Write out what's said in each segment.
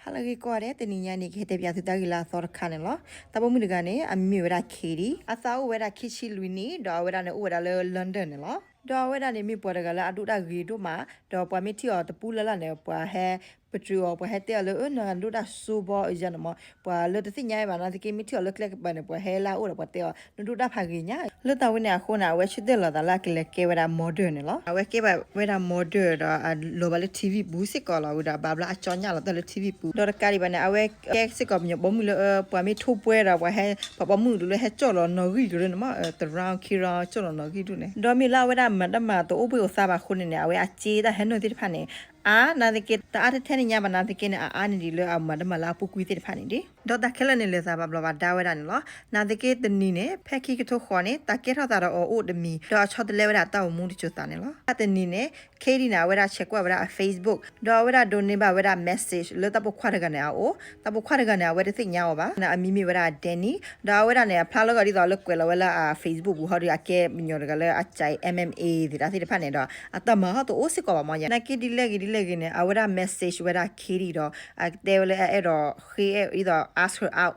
ဟါလၢအဂ့ၤကိးဂၤဒဲး, တနံၤညါန့ၣ် ကဟဲတဲပၠးသုတၢ်ဂ့ၢ်လၢအသီတခါန့ၣ်လီၤ. တၢ်ပိာ်မုၣ်တဂၤန့ၣ် အမံၤမ့ၢ်ဝဲဒၣ် Katie, အသးအိၣ်ဝဲဒၣ်ခံဆံလွံၢ်နံၣ်, ဒီးအဝဲဒၣ်န့ၣ်အိၣ်ဝဲဒၣ်လၢ London န့ၣ်လီၤ. ဒီးအဝဲဒၣ်န့ၣ်မ့ၢ်ပှၤတဂၤလၢအဒိၣ်တၢ်ဂ့ၤဒိၣ်မး, ဒီးပှၤမ့ၢ်ထံၣ်အီၤတပူၤလၢ်လၢ်န့ၣ် ပှၤဟဲ ပတြၢၤအီၤ, ပှၤဟဲတဲအီၤလၢ အၢ နဒိၣ်တၢ်စိဘီအယန့ၣ်မး, ပှၤလၢတသ့ၣ်ညါဘၣ်နာ်သက့ မ့ၢ်ထံၣ်အီၤလၢကျဲကပၤန့ၣ် ပှၤဟဲလၢအအိၣ်ဒီးပှၤတဲအီၤ နဒိၣ်တၢ်ဖးဂ့ၤညါ. လၢတၢ်ဝဲန့ၣ်အဃိန့ၣ် အဝဲဆၢတဲာ်လီၤသးလၢအကလဲၤကဲဝဲဒၣ် model န့ၣ်လီၤ. အဝဲကဲဘၣ်ဝဲဒၣ် model ဒီးအလီၤဘၣ်လၢ ထံဝံၣ်ပူၤစ့ၢ်ကီးလီၤ. ဝံၤဒီးအဘၣ်ဘျီအကၠီညၣ်လီၤတၢ်လၢ ထံဝံၣ်ပူၤ, ဒီးတကးဒံးဘၣ်န့ၣ် အဝဲကဲစ့ၢ်ကီးပှၤပိာ်မုၣ်လၢ ပှၤမ့ၢ်ထိၣ်ပှဲၤဒီး ပှၤဟဲ ပှၤပိာ်မုၣ်ဒ်လၢဟဲကၠီၣ်လီၤနီၣ်ဂံၢ်ကရၢန့ၣ်မး, တရၣ်ခံရၣ်ကၠီၣ်လီၤနီၣ်ဂံၢ်ဒ်န့ၣ်, ဒီးမ့ၢ်လၢအဝဲဒၣ်မၤတၢ်မၤတအိၣ်ဘှ့ၣ်အိၣ်သါဘၣ်အဃိန့ၣ်န့ၣ် အဝဲအစ့တၢ်ဟဲနုာ်သ့ၣ်တဖၣ်န့ၣ် အါနာ်သက့ တအါထဲထဲန့ၣ်ညါဘၣ်နာ်သက့န့ၣ် အအါန့ၢ်ဒံးလၢအမၤတၢ်မၤလၢအပူၤကွံာ်သ့ၣ်တဖၣ်န့ၣ်ဒံး, ဒီးတၢ်ခဲလၢာ်န့ၣ် လဲၤသးဘၣ်ဘျီးဘၣ်ဒါဝဲဒၣ်န့ၣ်လီၤ. နာ်သက့တနံၤန့ၣ် ဖဲခံကထိဃိးန့ၣ် တၢ်ကဲထီၣ်သးဒီးအီၤအိၣ်တမံၤ, ဒီးအဆီတလဲဝဲဒၣ်တၢ်အိၣ်မူတစိၤသးန့ၣ်လီၤ. တနံၤန့ၣ် Katie န့ၣ် အဝဲဒၣ်ဆဲးကွၢ်ဝဲဒၣ်အ Facebook ဒီးအဝဲဒၣ်ဒိးန့ၢ်ဘၣ်ဝဲဒၣ် message လၢတၢ်ပိာ်ခွါတဂၤန့ၣ်အအိၣ်, တၢ်ပိာ်ခွါတဂၤန့ၣ် အဝဲတသ့ၣ်ညါအီၤဘၣ်, အမံၤမ့ၢ်ဝဲဒၣ် Danny, ဒီးအဝဲဒၣ်န့ၣ် အဖျါလၢဂီၤဒ်သိးလၢကွဲးလီၤဝဲလၢအ Facebook ပူၤဟီဒီး အကဲပှၤကညီတဂၤလၢအစဲး MMA သ့ၣ်တၢ်သ့ၣ်တဖၣ်န့ၣ်ဒီး အတၢ်မၤဟီၣ်တအိၣ်စ့ၢ်ကီးဘၣ်မးယါ, နာ်သက့ဒ်လဲၣ်ဂ့ၤဒ်လဲၣ်ဂ့ၤန့ၣ် အဝဲဒၣ် message ဝဲဒၣ် Katie ဒီး အတဲဝဲလၢအအဲၣ်ဒိးဃ့အဲၣ်ဒ်သိး ask her out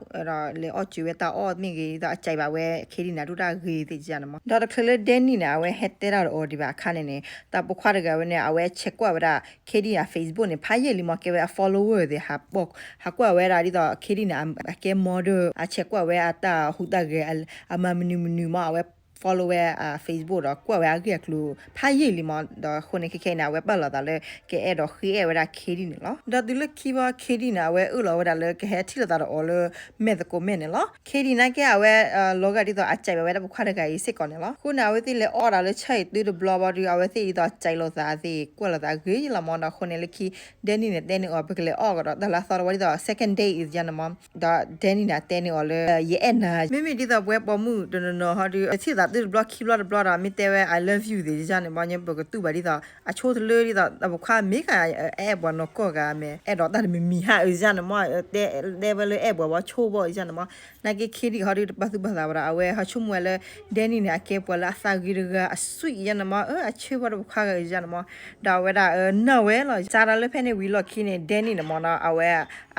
ဒီးလဲၤအီၣ်စၢၤဝဲတၢ်အီၣ်မ့ၢ်ဂ့ၤ ဒ်သိးအစဲးဘၣ်ဝဲ Katie န့ၣ် အဒိၣ်တၢ်ဂ့ၤသ့ၣ်ယါန့ၣ်မး, ဒီးတချုးလၢ Danny န့ၣ် အဝဲဟဲတဲတၢ်ဒီးအီၤဒံးဘၣ်အခါန့ၣ်န့ၣ် တၢ်ပိာ်ခွါတဂၤဝဲန့ၣ် အဝဲဆဲးကွၢ်ဝဲဒၣ် Katie အ Facebook န့ၣ် ဖးယံာ်လံမး, ကဲဝဲအ follower သ့ၣ် ဟးကွၢ်ဝဲဒၣ်ဒ်သိး Katie န့ၣ် အကဲ model အဆဲးကွၢ်ဝဲအတၢ်ဟူးတၢ်ဂဲၤ အမၤမနုၤမနုၤမး အဝဲ follow ဝဲအ Facebook ဒီးကွၢ်ဝဲအဂ့ၢ်အကျိၤ ဖးယံာ်လံမး, ဒီးအဃိန့ၣ် ခဲခဲအံၤန့ၣ် အဝဲပာ်လီၤသးလၢ ကအဲၣ်ဒိးဃ့အဲၣ်ဝဲဒၣ် Katie န့ၣ်လီၤ. ဒီးတုၤလၢခံဘီ Katie န့ၣ် အဝဲအၢၣ်လီၤဝဲဒၣ်လၢကဟဲထံၣ်လိာ်သးဒီးအီၤလၢမဲာ်သကိးမဲာ်န့ၣ်လီၤ. Katie နာ်က့အဝဲ လီၤဂာ်ဒ်သိးအစဲးဘၣ်ဝဲတၢ်ပိာ်ခွါတဂၤအံၤစ့ၢ်ကီးန့ၣ်လီၤ. အဃိန့ၣ် အဝဲသ့ၣ်လဲၤအီၣ်ဒၣ်လၢဆၢအံၤတုတဘျီဘီဒီး အဝဲသ့ၣ်ဒ်သိးစဲးလိာ်သးသ့ၣ် ကွၢ်လိာ်သးဂ့ၤလီၤမး, ဒီးအဃိန့ၣ်လၢခံ Danny န့ၣ် တဲန့ၢ်အီၤ ပကလဲၤအီၣ်ကဒီးတၢ်လၢအသီတဝီဒ်သိး second date ယါန့ၣ်မး, ဒီး Danny န့ၣ် အတဲန့ၢ်အီၤလၢ ယအဲၣ်နၤ, မ့မ့ၢ်ဒ်သိးပဝဲပိာ်မုၣ်တနီၤနီၤဟီဒီး ထံၣ်သးတုတဘျီခံဘျီတဘျီဒီး မ့ၢ်တဲဝဲ I love you သ့ၣ်ယါန့ၣ်မး ပကတူၢ်ဘၣ်ဒ်သိး အဆိတလၢဒ်သိး တၢ်ပိာ်ခွါမ့ၢ်ဂ့ၤ အဲၣ်ပှၤနီၢ်ကီၢ်ဂၤမ့ၢ် အဲၣ်ဒိးတၢ်တမံၤမံၤဟးအုးယါန့ၣ်မး, တဲဝဲလၢအဲၣ်ပှၤဝဲဆိဘီယါန့ၣ်မး, နာ်က့ Katie ဟီဒီး တပာ်သူၣ်ပာ်သးဝဲဒီး အဝဲဟီဆိကမိၣ်ဝဲလၢ Danny န့ၣ် အကဲပှၤလၢအသးဂ့ၤတဂၤ အ sweet ယါန့ၣ်မး, အဆၢဘီတပိာ်ခွါဂၤအုးယါန့ၣ်မး, ဒီးအဝဲဒၣ် နၢ်ဝဲလီၤ, စးထီၣ်လၢဖဲန့ၣ်ဝံၤလီၢ်ခံန့ၣ် Danny န့ၣ်မးနီၤ အဝဲ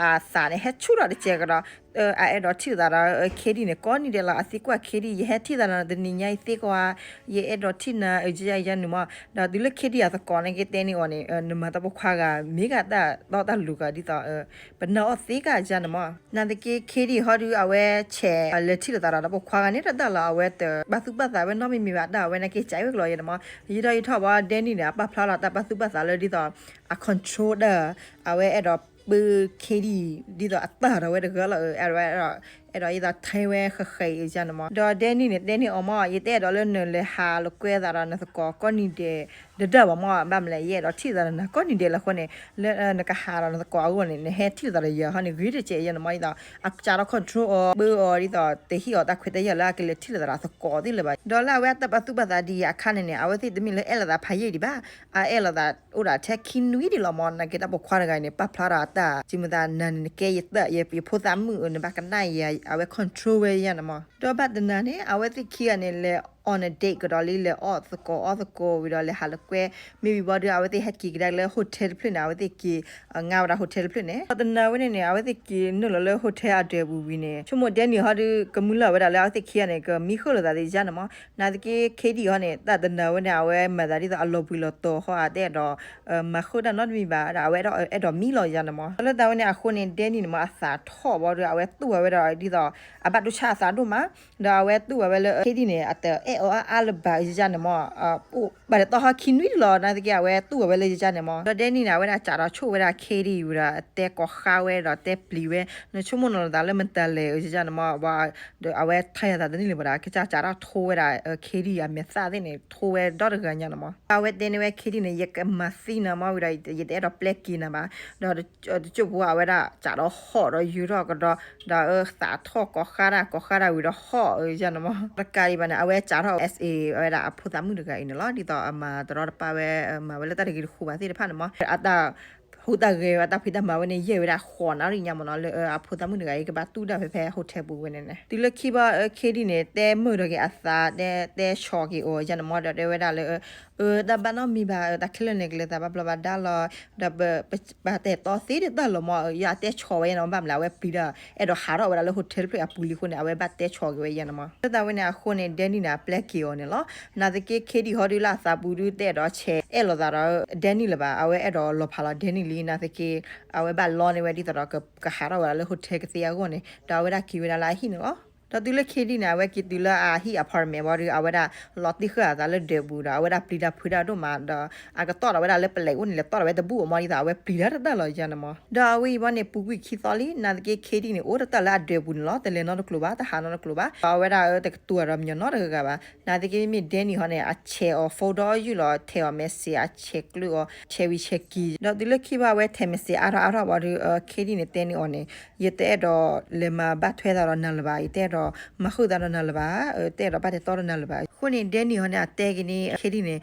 အသးန့ၣ် ဟဲဆူၣ်ထီၣ်တစဲးကဒီး အအဲၣ်ဒိးထံၣ်လိာ်သးဒီး Katie န့ၣ် ကိးနံၤဒဲးလီၤ, အသံကွၢ် Katie ယဟဲထံၣ်သးနၤတနံၤညါအံၤသ့ကွၢ်, ယအဲၣ်ဒိးထံၣ်နၤ အုးယါယါန့ၣ်မး, ဒီးတုၤလၢ Katie အသကိးနာ်က့တဲန့ၢ်အီၤန့ၣ် နမၤတၢ်ပိာ်ခွါဂၤ မ့ၢ်ဂ့ၤတၢ်တီတၢ်လိၤဂၤဒ်သိး ပနၢ်အီၣ်သ့ကါယါန့ၣ်မး, နာ်သက့ Katie ဟီဒီး အဝဲဆဲး လဲၤထံၣ်လိာ်သးဒီးတၢ်ပိာ်ခွါဂၤန့ၣ် တဒၣ်လီၤ, အဝဲတပာ်သူၣ်ပာ်သးဝဲနီတမံၤမံၤဘၣ်, တၢ်အဝဲနာ်က့ ကဲဝဲကလီၤယါန့ၣ်မး, ယံာ်ထီၣ်ယံာ်ထီၣ်ဘီ Danny န့ၣ် အပာ်ဖျါလီၤတၢ်ပာ်သူၣ်ပာ်သးလၢဒ်သိး အ control တၢ် အဝဲအဲၣ်ဒိးပၢ Katie ဒ်သိးအတၢ်ဒီးဝဲတဂၤလီၤ, အဲၣ်ဒိး အဲၣ်ဒိးဒ်သိးထဲဝဲဃဲးဃဲးအုးယါန့ၣ်မး, ဒီး Danny န့ၣ် တဲန့ၢ်အီၤမး ယတအဲၣ်ဒိးလၢနလဲၤဟးလိာ်ကွဲသးဒီးနသကိးကိးနံၤဒဲး တဒၣ်ဘၣ်မး, ဘၣ်မလဲၣ် ယအဲၣ်ဒိးထံၣ်လိာ်သးဒီးနၤကိးနံၤဒဲးလီၤအဃိန့ၣ် လၢနကဟးဒီးနသကိးအဂီၢ်န့ၣ် နဟဲထံၣ်လိာ်သးဒီးယၤဟီန့ၣ် ဂ့ၤတစဲးယါန့ၣ်မး, ဒ်သိး အစးထီၣ် control အီၤ ပၢအီၤဒ်သိး တဟ့ၣ်အီၤတၢ်ခွဲးတၢ်ယာ်လၢအကလဲၤထံၣ်လိာ်သးဒီးသကိးသ့ၣ်လၢၤဘၣ်, ဒီးလၢအဝဲအတၢ်ပာ်သူၣ်ပာ်သးဒ်အံၤအခါန့ၣ်န့ၣ် အဝဲသ့ၣ်တမ့ၢ်လၢအဲၣ်လိာ်သးဖးယံာ်ဒံးဘၣ်, အအဲၣ်လိာ်သးအိၣ်ဒၣ်ထဲခံနွံဒံးလီၤမး, နာ်က့တၢ်ပိာ်ခွါတဂၤန့ၣ် ပာ်ဖျါဒီးအတၢ် စံးမတၤနၤန့ၣ် နကဲယတၢ် ယဖိသၣ်မုၣ်ဧၢ နဘၣ်ကနၣ်ယၤ အဝဲ control ဝဲယါန့ၣ်မး, ဒီးဘၣ်တနၤန့ၣ် အဝဲသ့ၣ်ခံဂၤန့ၣ် လဲၤ on a date ကဒီးလံ လဲၤအီၣ်သကိးအီသကိးဝံၤဒီး လဲၤဟးလိာ်ကွဲ မ့ၢ်ဝံၤဘီဒီး အဝဲသ့ၣ်ဟဲက့ၤကဒါလၢ hotel တဖျၢၣ်န့ၣ် အဝဲသ့ၣ်က့ၤ ငါဝဲဒၣ် hotel တဖျၢၣ်န့ၣ်, ဒီးတနၤဝဲန့ၣ်န့ၣ် အဝဲသ့ၣ်က့ၤနုာ်လီၤလၢ hotel အဒၢးပူၤဝံၤန့ၣ် ဆိကမိၣ် Danny ဟီဒီး ကမုၢ်လၢ်ဝဲဒၣ်လၢ အဝဲသ့ၣ်ခံဂၤန့ၣ် ကမံဃုာ်လိာ်သးသ့ၣ်ယါန့ၣ်မး, နာ်သက့ Katie ဟီန့ၣ် တၢ်တနၤဝဲန့ၣ် အဝဲမၤသးဒ်သိးအလီၤဘှံးလီၤတီၤဟီ အတအဲၣ်ဒိး မၤဃုာ်တၢ်နီတမံၤဘၣ်, ဒီးအဝဲအဲၣ်ဒိးမံလီၤယါန့ၣ်မး, ဒီးလၢတၢ်ဝဲန့ၣ်အဃိန့ၣ် Danny န့ၣ်မး အသးထီၣ်ဘီဒီး အဝဲတူၢ်ဝဲဒၣ်ဒ်သိး အဘၣ်တူၢ်ဆါအသးဒိၣ်မး, ဒီးအဝဲတူၢ်ဝဲလၢ Katie န့ၣ် အတအဲၣ်အီၤအါအါလၢၤဘၣ်ယါန့ၣ်မး, အိၣ်ဘၣ်ဒီးတီၢ်ဟီခံနွံလီၤ, နာ်သက့ အဝဲတူၢ်ဝဲလၢယါန့ၣ်မး, ဒီး Danny န့ၣ် အဝဲဒၣ်စးထီၣ်ဆိၣ်ဝဲဒၣ် Katie ဝံၤဒီး တဲကိးဃါဝဲဒီးတဲပျံၤဝဲ, နဆိကမိၣ်နီၤလီၤသးလၢမတၤလဲၣ်ယါန့ၣ်မး, အဝဲထဲအသးတန့ၢ်လၢၤဘၣ်ဒီး ကစၢ်စးထီၣ်ထိဝဲဒၣ် Katie အမဲာ်သၣ်သ့ၣ်န့ၣ် ထိဝဲဒီတဂၤညါန့ၣ်မး, အဝဲတဲန့ၢ်ဝဲ Katie န့ၣ် ယကမၤသံနၤမးဝံၤဒီး ယတအဲၣ်ဒိးပျဲက့ၤနၤဘၣ်, ဒီး တစိၢ်ဖိအဝဲဒၣ်စးထီၣ်ဟီၣ်ဒီးယုၢ်ထီၣ်ကဒီး, ဒီးသးထီၣ်ကိးဃါဒၣ်ကိးဃါဒၣ်ဝံၤဒီးဟီၣ်ယါန့ၣ်မး, တကးဒံးဘၣ်န့ၣ် အဝဲစးထီၣ် SA ဝဲဒၣ်အဖိသၣ်မုၣ်တဂၤအံၤန့ၣ်လီၤ, ဒ်သိးအမၤတရီတပါဝဲ မၤဝဲလၢတၢ်တဂ့ၤတဃူဘၣ်သ့ၣ်တဖၣ်န့ၣ်မး, အတၢ် ဟူးတၢ်ဂဲၤဝဲတၢ်ဖံးတၢ်မၤဝဲန့ၣ် ယဲၢ်ဝဲဒၣ်ဃိးနၣ်ရံၣ်ညါမ့ၢ်နီၤ လၢအဖိသၣ်မုၣ်တဂၤအံၤ ကဘၣ်တူၢ်ဒၣ်ဖဲဖဲ hotel ပူၤဝဲန့ၣ်န့ၣ် တုၤလၢခံဘၣ် Katie န့ၣ် တဲမုာ်ဒီးက့ၤအသး တဲတဲဆီက့ၤအီၤယဲန့ၣ်မ့ၢ် ဒီးတဲဝဲဒၣ်လၢ အၢ တၢ်ဘၣ်နီတမံၤဘၣ် တၢ်ခဲလၢာ်န့ၣ် ကလဲၤသးဘၣ်ဘျီဘၣ်ဒါလီၤ ဒီးပ ပတဲတီသ့တတၢ်လီၤမ့ၢ် ယတဲဆီဝဲယဲန့ၣ်မ့ၢ် ဘၣ်မနုၤလဲၣ် အဝဲပျံၤဒီး အဲၣ်ဒိးဟးထီၣ်ဝဲဒၣ်လၢ hotel တဖျၢၣ်အပူၤလံအဃိန့ၣ် အဝဲဘၣ်တဲဆီက့ၤဝဲယဲန့ၣ်မ့ၢ် လၢတၢ်ဝဲန့ၣ်အဃိန့ၣ် Danny န့ၣ် အပျဲက့ၤအီၤန့ၣ်လီၤ. နာ်သက့ Katie ဟီဒုးလၢအသးပူၤဒုး တအဲၣ်ဒိးဆဲးအဲၣ်လိာ်သးဒီး Danny လၢၤဘၣ် အဝဲအဲၣ်ဒိးလီၤဖးလီၤ Danny လံ နာ်သက့ အဝဲဘၣ်လီန့ၢ်ဝဲဒ်သိးဒီး ကဟးထီၣ်ဝဲဒၣ်လၢ hotel ကသ့အဂီၢ်န့ၣ် ဒီးအဝဲဒၣ်က့ၤဝဲဒၣ်လၢအဟံၣ်န့ၣ်လီၤ. ဒီးတုၤလၢ Katie န့ၣ် အဝဲက့ၤတုၤလၢအဟံၣ် apartment ဘၣ်ဒီး အဝဲဒၣ်လီၤတံၢ်ဃာ်အသးလၢဒၢးပူၤဒီး အဝဲဒၣ်ပျံၤတၢ်ဖုးတၢ်ဒိၣ်မးဒီး အကတီၢ်ဒီးဝဲဒၣ်လၢပလဲၤအိၣ်န့ၣ် လဲၤတီၢ်ဒီးဝဲတဘူၣ်အီၤမ့ၢ်ဒ်သိး အဝဲပျံၤတၢ်တတၢ်လီၤယဲန့ၣ်မ့ၢ် ဒီးအဝဲအံၤဘၣ်န့ၣ် ပူၤကွံာ်ခံသီလံ နာ်သက့ Katie န့ၣ် အိၣ်တတၢ်လၢအဒၢးပူၤန့ၣ်လီၤ တလဲၤနီတကျိၤဘၣ် တဟးနီတကျိၤဘၣ် ဒီးအဝဲဒၣ်အၢ တကတိၤဒီးမညီနီတဂၤဘၣ် နာ်သက့မ့မ့ၢ် Danny ဟီန့ၣ် အဆဲးအီၤ phone ဒီယုၢ်လီၤ ထဲးအီၤ message အဆဲးကျၢၢ်အီၤ ဆဲးဝံၤဆဲးက့ၤ ဒီးတုၤလၢခံဘၣ်ဝဲထဲး message အါထီၣ်အါထီၣ်ဘၣ်ဒီး Katie န့ၣ် တဲန့ၢ်အီၤန့ၣ် ယတအဲၣ်ဒိးလဲၤမၤဘၣ်ထွဲသးဒီးနၤလၢၤဘၣ် ယတအဲၣ်ဒိးမၤဃုာ်သးဒီးနၤလၢၤဘၣ် တအဲၣ်ဒိးဘၣ်တဲတီဒီးနၤလၢၤဘၣ် အဃိန့ၣ် Danny ဟီန့ၣ် အတဲက့ၤန့ၣ် Katie န့ၣ်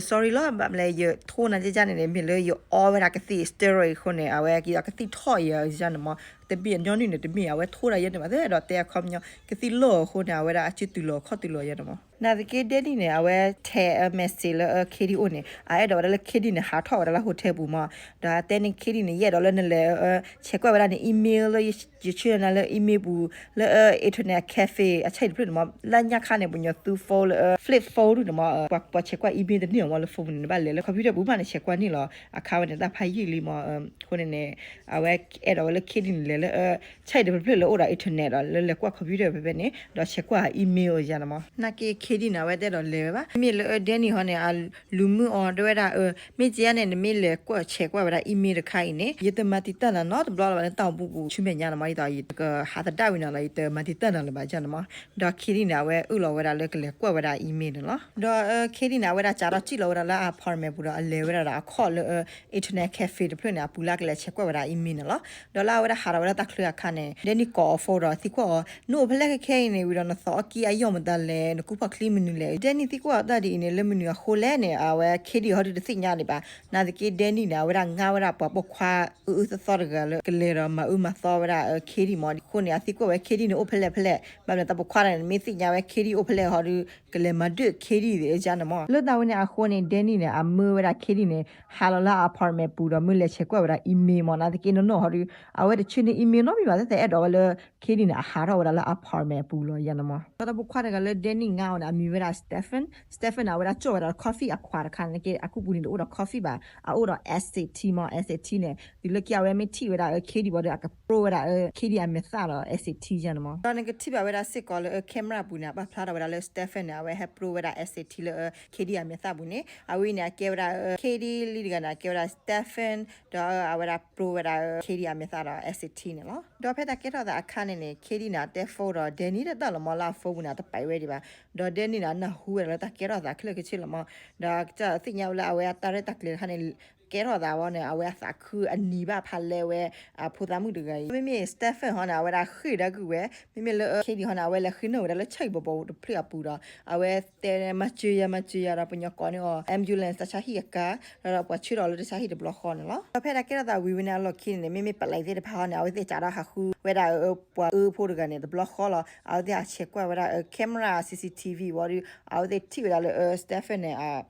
sorry လီၤ ဘၣ်မလဲၣ် ယထိနၤကကန့ၣ်န့ၣ် မ့ၢ်လၢယအီဝဲဒၣ်ကသံၣ် steroid အဃိန့ၣ် အဝဲက့ၤဒီးကသံၣ်ထီၣ်ယၤန့ၣ်မ့ၢ် တဘ့ၣ်အညီနုၢ်န့ၣ် တမ့ၢ် အဝဲထိဒၣ်ယဲန့ၣ်ဘၣ် တအဲၣ်ဒိးတဲအခီပညီ ကသံၣ်လီၢ်အဃိန့ၣ် အဝဲဒၣ်အစုတုၤလီၤခီၣ်တုၤလီၤယဲန့ၣ်မ့ၢ် နာ်သက့ Danny န့ၣ် အဝဲထဲး message လၢ Katie အိၣ်န့ၣ် အအဲၣ်ဒိးဝဲဒၣ်လၢ Katie န့ၣ် ဟးထီၣ်ဝဲဒၣ်လၢ hotel ပူၤမ့ၢ် ဒီးအတဲန့ၢ် Katie န့ၣ် ယအဲၣ်ဒိးလၢနလဲၤ ဆဲးကွၢ်ဝဲဒၣ်န email လၢ ယဆှၢနၤလၢ email ပူၤ လၢ internet cafe အဆၢအံၤတဖျၢၣ်န့ၣ်မ့ၢ် လၢညါခါန့ၣ် ပှၤကညီသူ phone လၢ flip phone ဒုန့ၣ်မ့ၢ် ပှၤဆဲးကွၢ် email တန့ၢ်အီၤမ့ၢ်လၢ phone ပူၤန့ၣ် နဘၣ်လဲၤလၢ computer ပူၤမးန့ၣ် ဆဲးကွၢ်န့ၢ်လီၤ အခါဝဲန့ၣ် တၢ်ဖးယံာ်လံမ့ၢ် အဃိန့ၣ်န့ၣ် အဝဲအဲၣ်ဒိးဝဲလၢ Katie န့ၣ် လဲၤလၢ ဆၢအံၤတဖျၢၣ်လၢအိၣ်ဒီး internet ဒီး လၢလဲၤကွၢ် computer ဖဲဖဲန့ၣ် ဒီးဆဲးကွၢ် email ယဲန့ၣ်မ့ၢ် နာ်က့ Katie န့ၣ် အဝဲတအဲၣ်ဒိးလဲၤဝဲဘၣ် မ့မ့ၢ်လၢ Danny ဟီန့ၣ် အလူၤမုၢ်အီၤ တဲဝဲဒၣ် မ့ၢ်ကယဲန့ၣ် နမ့ၢ်လဲၤကွၢ်ဆဲးကွၢ်ဝဲဒၣ် email တခါအံၤန့ၣ် ယတမၤတံာ်တာ်နၤနီတဘျီလၢၤဘၣ်လၢတၢ်အိၣ်မူပူၤ ဆူမဲာ်ညါန့ၣ်မ့ၢ် ဒ်သိးယကဟးသဒၣ်ဝံၤနၤလီၤ ယတမၤတံာ်တာ်နၤလၢၤဘၣ်ယဲန့ၣ်မ့ၢ် ဒီး Katie န့ၣ် အဝဲအၢၣ်လီၤဝဲဒၣ်လၢကလဲၤကွၢ်ဝဲဒၣ် email န့ၣ်လီၤ. ဒီး Katie န့ၣ် အဝဲဒၣ်စးထီၣ်စံၣ်လီၤဝဲဒၣ်လၢ apartment ပူၤဒီး အလဲၤဝဲဒၣ်ဒီးအခီၣ်လၢ internet cafe တဖျၢၣ်န့ၣ် အပူၤလၢကလဲၤဆဲးကွၢ်ဝဲဒၣ် email န့ၣ်လီၤ. ဒီးလၢအဝဲဒၣ်ဟးထီၣ်ဝဲဒၣ်တၢ်ချၢအခါန့ၣ် Danny ကိးအီၤ phone ဒီးသံကွၢ်အီၤ နအိၣ်ဖဲလဲၣ်ခဲခဲအံၤန့ၣ် ဝံၤဒီးနသီအီၣ်ကံအယီၢ်မတၤလဲၣ် နကူၣ်ဖီၣ်ချံမနုၤလဲၣ် Danny သံကွၢ်အီၤတၢ်ဒ်အံၤန့ၣ် လၢမနုၤအဃိလဲၣ်န့ၣ် အဝဲ Katie ဟီဒုးတသ့ၣ်ညါဒံးဘၣ် နာ်သက့ Danny န့ၣ် အဝဲဒၣ်ငါဝဲဒၣ်ပှၤပိာ်ခွါအၢအၢသီသီတဂၤလၢ ကလဲၤဒီးမၤအၢမၤသီဝဲဒၣ် Katie မ့ၢ် အဃိန့ၣ် အသံကွၢ်ဝဲ Katie န့ၣ် အိၣ်ဖဲလဲၣ်ဖဲလဲၣ် ဘၣ်မနုၤတၢ်ပိာ်ခွါတဂၤန့ၣ် မ့ၢ်သ့ၣ်ညါဝဲ Katie အိၣ်ဖဲလဲၣ်ဟီဒုး ကလဲၤမၤဒၢၣ် Katie သ့ၣ်ယဲန့ၣ်မ့ၢ် လၢတၢ်ဝဲန့ၣ်အဃိန့ၣ် Danny န့ၣ် အမၢဝဲဒၣ် Katie န့ၣ် ဟးလီၤလၢ apartment ပူၤဒီးမၢလဲၤဆဲးကွၢ်ဝဲဒၣ် email မ့ၢ် နာ်သက့နီၢ်နီၢ်ဟီဒုး အဝဲတဆှၢန့ၢ် email နီတမံၤဘၣ် သဲသဲအဲၣ်ဒိးဝဲလၢ Katie န့ၣ် အဟးထီၣ်ဝဲဒၣ်လၢ apartment အပူၤလီၤယဲန့ၣ်မ့ၢ် ဒီးတၢ်ပိာ်ခွါတဂၤလၢ Danny ငါအီၤန့ၣ် အမံၤဝဲဒၣ် Stefan Stefan န့ၣ် အဝဲဒၣ်ကၠီၣ်ဝဲဒၣ် coffee အခွးတခါန့ၣ်က့ အကူပူၤန့ၣ်တအိၣ်ဒီး coffee ဘၣ် အအိၣ်ဒီး acid tea မ့ၢ် acid tea န့ၣ် တုၤလၢခံအဝဲမ့ၢ်ထံၣ်ဝဲဒၣ် Katie ဘၣ်ဒီး အကပြိဝဲဒၣ် Katie အမဲာ်သၣ်ဒီး acid tea ယဲန့ၣ်မ့ၢ် ဒီးနကထံၣ်ဘၣ်ဝဲဒၣ်စ့ၢ်ကီးလၢ camera ပူၤန့ၣ် အပာ်ဖျါထီၣ်ဝဲဒၣ်လၢ Stefan န့ၣ် အဝဲဟဲပြိဝဲဒၣ် acid tea လၢ Katie အမဲာ်သၣ်ပူၤန့ၣ် အဝဲအံၤန့ၣ် အကဲဝဲဒၣ် Katie လံတဂၤန့ၣ် အကဲဝဲဒၣ် Stefan ဒီးအဝဲဒၣ်ပြိဝဲဒၣ် Katie အမဲာ်သၣ်ဒီး acid tea န့ၣ်လီၤ. ဒီးဖဲတၢ်ကဲထီၣ်သးအခါန့ၣ်န့ၣ် Katie န့ၣ် အတဲ phone ဒီး Danny တတၢ်လီၤမ့ၢ် လၢအ phone ပူၤန့ၣ် အတပာ်ဝဲဒံးဘၣ် ဒီး Danny န့ၣ် အနၢ်ဟူဝဲဒၣ်လၢတၢ်ကဲထီၣ်သးခဲလၢာ်ခဲဆ့လီၤမ့ၢ် ဒီးကသ့ၣ်ညါဝဲလၢအဝဲအတၢ်ရဲၣ်တၢ်ကျဲၤတခါန့ၣ် ကဲထီၣ်သးဝဲန့ၣ် အဝဲအသးခုအနံၤဘၣ်ဖးလဲဝဲ အဖိသၣ်မုၣ်တဂၤအံၤ မ့မ့ၢ် Stefan ဟီန့ၣ် အဝဲဒၣ်ဃ့ၢ်ဒၣ်ကွံာ်ဝဲ မ့မ့ၢ်လၢ Katie ဟီန့ၣ် အဝဲလဲၤဃ့ၢ်နီၣ်ဝဲဒၣ်လၢဆၢအံၤဘီဘီတဖျၢၣ်အပူၤဒီး အဝဲတဲ မၤစၢၤယၤ မၤစၢၤယၤဒီး ပှၤကညီကိးန့ၢ်အီၤ ambulance တၢ်ဆါဟံၣ်အကါ ဒီးပှၤဆှၢထီၣ်လၢတၢ်ဆါဟံၣ်တဘျီဃီန့ၣ်လီၤ. ဒီးဖဲတၢ်ကဲထီၣ်သးဝံၤဝဲန့ၣ်အလီၢ်ခံန့ၣ်န့ၣ် မ့မ့ၢ်ပလံးသ့ၣ်တဖၣ်ဟီန့ၣ် အဝဲသ့ၣ်စးထီၣ်ဟးဃုဝဲဒၣ် ပှၤအၢဖိတဂၤန့ၣ် တဘျီဃီလီၤ. အဝဲသ့ၣ်ဟးဆဲးကွၢ်ဝဲဒၣ် camera CCTV ဝံၤဒီး အဝဲသ့ၣ်ထံၣ်ဝဲဒၣ်လၢ Stefan န့ၣ်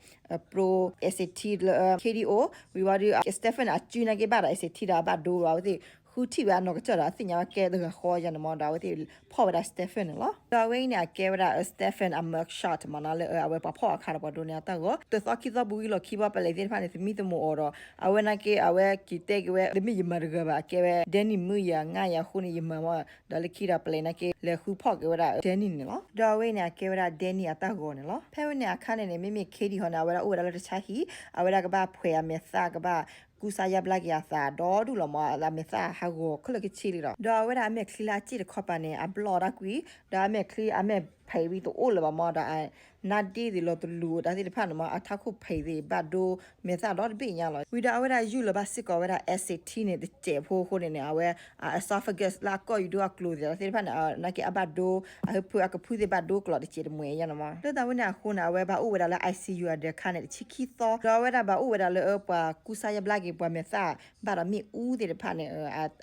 ပြိ acid tea လၢ Katie အိၣ် ဝံၤဝံၤဒီး Stefan န့ၣ် အစုနာ်က့ဘၣ်ဒီး acid tea ဒီးအဘၣ်ဒိဒီး အဝဲသ့ၣ်ဃုထံၣ်ဝဲအနီၢ်ကစၢ်ဒီး အသ့ၣ်ညါဝဲကဲတဂၤဃီယဲန့ၣ်မ့ၢ် ဒီးအဝဲသ့ၣ်ဖီၣ်ဝဲဒၣ် Stefan န့ၣ်လီၤ. ဒီးအဝဲအံၤန့ၣ် အကဲဝဲဒၣ် Stefan အ mugshot မ့ၢ်နီၤ လၢအဝဲပှၤဖီၣ်အခါဒီးပှၤဒိးန့ၢ်အတၢ်ဂီၤ တသီခံသီပူၤဝံၤလီၢ်ခံဘၣ် ပလံးသ့ၣ်တဖၣ်န့ၣ် သမံသမိးအီၤဒီး အဝဲနာ်က့ အဝဲက့ၤတဲက့ၤဝဲ တမ့ၢ်ယမၤတဂၤဘၣ် အကဲဝဲ Danny မုၣ်ယၤငါယၤအဃိန့ၣ် ယမၤမ့ၢ် ဒီးလၢခံဒီးပလံးနာ်က့ လဲၤဃုဖီၣ်က့ၤဝဲဒၣ် Danny န့ၣ်လီၤ. ဒီးအဝဲအံၤန့ၣ် အကဲဝဲဒၣ် Danny အတၢ်ဂီၤန့ၣ်လီၤ. ဖဲဝဲန့ၣ်အခါန့ၣ်န့ၣ် မ့မ့ၢ် Katie ဟီန့ၣ် အဝဲဒၣ်အိၣ်ဝဲဒၣ်လၢတၢ်ဆါဟံၣ် အဝဲဒၣ်ကဘၣ်ဖှဲးအမဲာ်သၣ် ကဘၣ်ကူစါယါဘျါက့ၤအသးဒီဒူၣ်လီၤမ့ၢ် အမဲာ်သၣ်ဟးဂီၤခဲလၢာ်ခဲဆ့လံဒီး ဒီးအဝဲဒၣ်အမဲာ်ချံလၢအစ့ၣ်တခီပၤန့ၣ် အဘျီၣ်ဒၣ်ကွံာ် ဒီးအမဲာ်ချံ အမဲာ် ဖံးဝံၤတအိၣ်လၢၤဘၣ်မး ဒီးအနါဒ့သ့ၣ်လီၤတလူၤတၢ်သ့ၣ်တဖၣ်န့ၣ်မး အထးခိၣ်ဖံးသ့ၣ်ဘၣ်ဒိမဲာ်သၣ်ဒီတဘ့ၣ်ညါလီၤ. ဝံၤဒီးအဝဲဒၣ်ယူၢ်လီၤဘၣ်စ့ၢ်ကီးဝဲဒၣ် acid န့ၣ်တစဲးဖိအဃိန့ၣ်န့ၣ် အဝဲ အ esophagus လၢအကိာ်ယူၢ်ဒိၣ်အကျိၤသ့ၣ်တၢ်သ့ၣ်တဖၣ်န့ၣ် နာ်က့အဘၣ်ဒိ အဟၢဖၢအကဖုသ့ၣ်ဘၣ်ဒိကျိၤတစဲးတမှဲၤညါန့ၣ်မး. လၢတၢ်ဝဲန့ၣ်အဃိန့ၣ် အဝဲဘၣ်အိၣ်ဝဲဒၣ်လၢ ICU အဒၢးခါန့ၣ် တဆံခံသီ ဒီးအဝဲဒၣ်ဘၣ်အိၣ်ဝဲဒၣ်လၢပှၤကူစါယါဘျါက့ၤပှၤမဲာ်သၣ် ဘၣ်ဒီးမ့ၣ်အူသ့ၣ်တဖၣ်န့ၣ်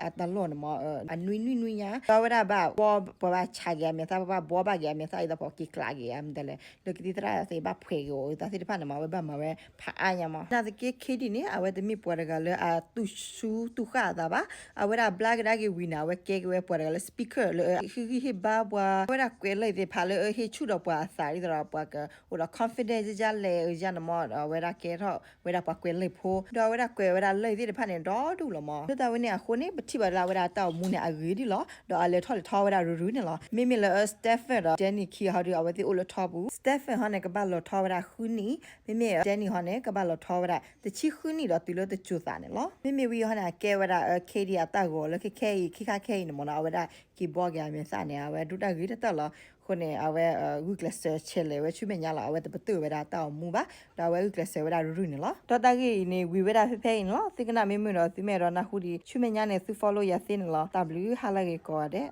အတၢ်လီၢ်န့ၣ်မး အနွံနွံနွံညါ ဒီးအဝဲဒၣ်ဘၣ်ဘှီ ပှၤဘၣ်ဆးက့ၤအမဲာ်သၣ် ပှၤဘှီဘၣ်က့ၤအမဲာ်သၣ် ဒ်သိးပှၤက့ၤကျးက့ၤ မ့တမ့ၢ်လၢ လၢကသံၣ်သရၣ်သ့ၣ်ဘၣ်ဖှဲးက့ၤအီၤ တၢ်သ့ၣ်တဖၣ်န့ၣ်မး အဝဲဘၣ်မၤဝဲဖးအါညါမး. နာ်သက့ Katie န့ၣ် အဝဲတမ့ၢ်ပှၤတဂၤလၢအတူၢ်ဆူၣ်တူၢ်ဃၣ်အသးဘၣ်. အဝဲဒၣ်ဘျါကဒါက့ၤဝံၤန့ၣ် အဝဲကဲက့ၤဝဲပှၤတဂၤလၢ speaker လၢအဟ့ၣ်ဂံၢ်ဟ့ၣ်ဘါပှၤ အဝဲဒၣ်ကွဲးလံာ်သ့ၣ်တဖၣ်လၢအဟ့ၣ်ဆူၣ်ဒီးပှၤအသး ဒ်သိးဒီးပှၤကအိၣ်ဒီး confidence ယါလဲၣ်ယါန့ၣ်မး ဒီးအဝဲဒၣ်ကဲထီၣ်ဝဲဒၣ်ပှၤကွဲးလံာ်ဖိ ဒီးအဝဲဒၣ်ကွဲးဝဲဒၣ်လံာ်သ့ၣ်တဖၣ်န့ၣ် ဒီဒူၣ်လီၤမး. လၢတၢ်ဝဲန့ၣ်အဃိန့ၣ် ပထံၣ်ဘၣ်လၢအဝဲဒၣ်တၢ်အိၣ်မူန့ၣ်အဂ့ၤဒ်လီၤ. ဒီးအလဲၤထီၣ်လဲၤထီဝဲဒၣ်ရုၢ်ရုၢ်န့ၣ်လီၤ. မ့မ့ၢ်လၢ Stephen ဒီး Danny ခံဂၤဟီဒီး အဝဲသ့ၣ်အိၣ်လၢထီပူၤ Stephen ဟီန့ၣ် ကဘၣ်လီၤထီဝဲဒၣ်ဃုနံၣ် မ့မ့ၢ် Danny ဟီန့ၣ် ကဘၣ်လီၤထီဝဲဒၣ်တဆံဃုနံၣ်ဒီးတုၤလၢတစိၤသးန့ၣ်လီၤ. မ့မ့ၢ်ဝံၤဟီန့ၣ် အကဲဝဲဒၣ် Katie အတၢ်ဂီၤလၢခဲခဲအံၤ ခံခါခဲအံၤန့ၣ်မးနီၤ အဝဲဒၣ်က့ၤဘှီက့ၤအမဲာ်သၣ်န့ၣ် အဝဲဒိၣ်တၢ်ဂ့ၤတၢ်တၢ်လီၤ. အဃိန့ၣ် အဝဲဂုာ်ကျဲးစၢးဆဲးလဲၤဝဲဆူမဲာ်ညါလီၤ. အဝဲတပတုာ်ဝဲဒၣ်တၢ်အိၣ်မူဘၣ် ဒီးအဝဲဂုာ်ကျဲးစၢးဝဲဒၣ်ရုၢ်ရုၢ်န့ၣ်လီၤ. ဒီးတၢ်ဂ့ၢ်အံၤန့ၣ် ဝံၤဝဲဒၣ်ဖဲဖဲအံၤန့ၣ်လီၤ. သုကနၣ်မ့ၢ်မုာ်ဒီးသုမ့ၢ်အဲၣ်ဒိးနၢ်ဟူဒံးဆူမဲာ်ညါန့ၣ် သု follow ယၤသ့န့ၣ်လီၤ. တၢ်ဘျုးဟါလၢအဂ့ၤကိးဂၤဒဲး.